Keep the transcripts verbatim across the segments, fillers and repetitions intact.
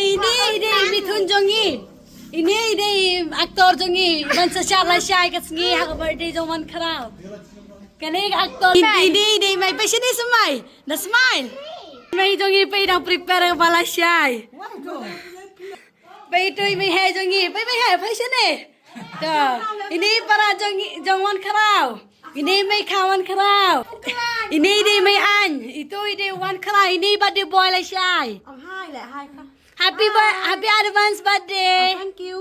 Ine i dei i mithun jong ngi. Ine i dei i actor jong ngi. Ban sa shad lashai ka sngi ha ka birthday jong Wankhraw. Kane ka actor. Ine i dei i mei, peit shane, smile. Da smile. Mei jong ngi peit dang prepare ba lashai. Peit to i mei heh jong ngi. Peit mei heh, peit shane. To, ine i para jong, jong Wankhraw. Ine i mei kha Wankhraw. Ine i dei i mei Aiñ. Ito i dei Wankhraw. Ine i birthday boy lashai. Ang hai leh, hai kha. Happy bir-, happy advance birthday. Ang thank you.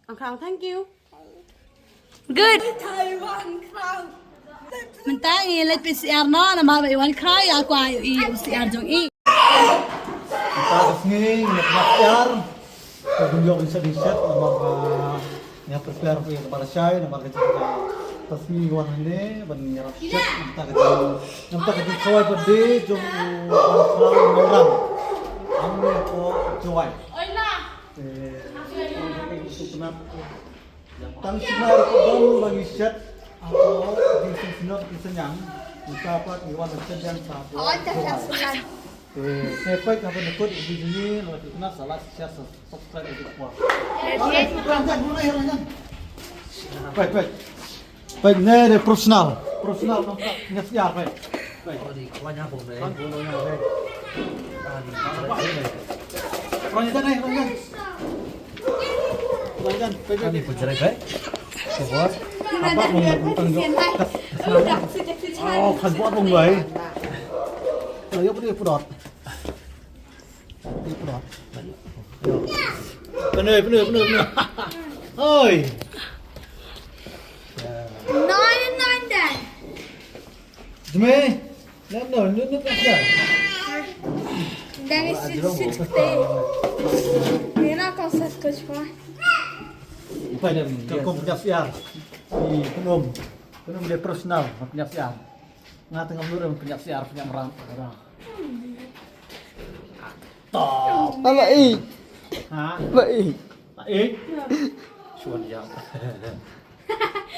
Ang kha, ang thank you. Good. Mynta ngi leit peit syiar noh, namar ba i Wankhraw i kwah ïohi ïa u syiar jong i. Mynta ka sngi ngi ïa pynïap syiar. Ka dang ïoh ban shet, ban shet namar ba ngi ïa prepare ïa kaba lashai namar ka jingkyrkhu. Ka sngi ngi wan hangne ban ïarap shet, mynta ka jing, mynta ka jingkhawai birthday jong u Wankhraw Nongrang. Am ne ko Jowai. Te, tang sngewbha ruh ban ïa shet, hato ki sngewbha ki sngewbha, mynta pat ngi wan shet ïa ka. Te, te peit haba nakut video ni, la ki kena sa like, share, subscribe ïa ki por. Peit, peit. Peit, ne de professional. Professional, professional. Ngas ya, peit. Peit. Peit, peit, peit. Ani pun cerai, peit. Coba. Apa mau tentang jok? Oh, kan buat dong, guys. Ayo, pun dia pudot. Penuh, penuh, penuh, penuh. Oi. Nine and nine then. Jemai. No, no, no, no, no. Then it's six, six, ten. Mira, kau sat kau cuma. Apa ni? Kau kau punya siar. Di penuh. Penuh dia profesional, punya siar. Nga tengah menurun punya siar, punya meram. Top. Ala i. Ha? Ala i. Ala i. Suan yang.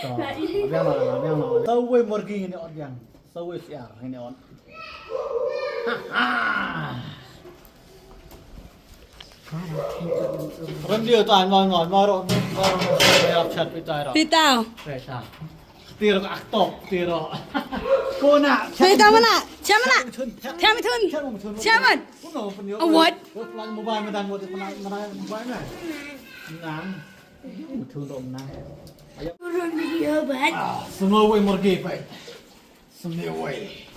Top. Abang lah, abang lah. Tahu wei morgi ini ot yang. Tahu wei siar ini ot. Ha ha. Ren dia tai, ngoi, ngoi, ngoi, ro, ro, ro, ro, ro, chat, pi tai, ro. Pi tau. Pi tau. Tiro ak tok, tiro. Ko na. Pi tau mana? Siapa mana? Siapa mana? Siapa mana? Siapa mana? Award. Pelan mobile, madan, madan, madan, mobile, madan. Nang. Thun ro nang. Ayo. Turun video, bat. Ah, semua wei morgi, pai. Semua wei.